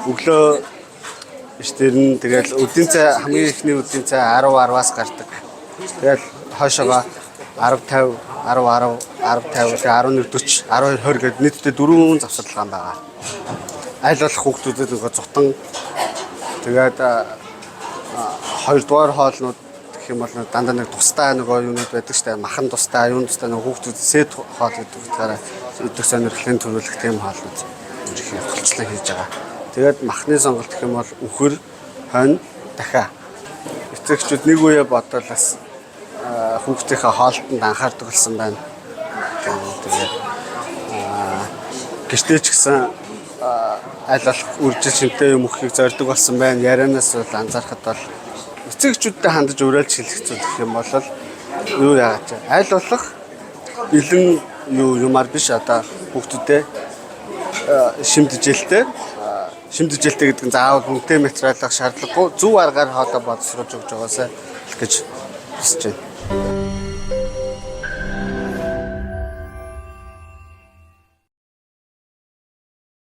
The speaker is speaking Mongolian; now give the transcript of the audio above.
Өглөө иш тэрнэ, тэгэл өдийн цай, хамгийн эхний өдийн цай 10 10-аас гардаг. Тэгэл хойшоогоо 10 50, 10 10, 10 50, тэгээ 11 40, 12 20 гээд нийтдээ дөрвөн завсарлагаан байгаа. Аль болох хүүхдүүдэд нөгөө зутан, тэгээд хоёрдугаар хоолнууд гэх юм бол дандаа нэг тустай нөгөө юунууд байдаг штэ, махан тустай, юун тустай, нөгөө хүүхдүүд сэт хоол гэдэг утгаараа идэх сонирхлын төрүүлэх тийм хоолнууд ерөнхий голчлон хийж байгаа. Тэгээд махны сонголт гэх юм бол үхэр, хонь, дахиа. Эцэгчүүд нэг үе бодвол бас хүүхдийнхээ хоолтонд анхаардаг болсон байна. Тэгээд гэртээ ч гэсэн аль болох үржил шимтэй юм өгөхийг зорддог болсон байна. Ярианаас бол анзаархад бол эцэгчүүдтэй хандаж уриалж хэлэх зүйл гэх юм бол юу яагаад ч аль болох бэлэн юу юмар биш, одоо хүүхдүүдэд шимдэжээлтэй гэдэг нь заавал үнэтэй материалах шаардлагагүй, зөв аргаар хоолой боловсруулж өгч байгаасай л гэж хүсэж байна.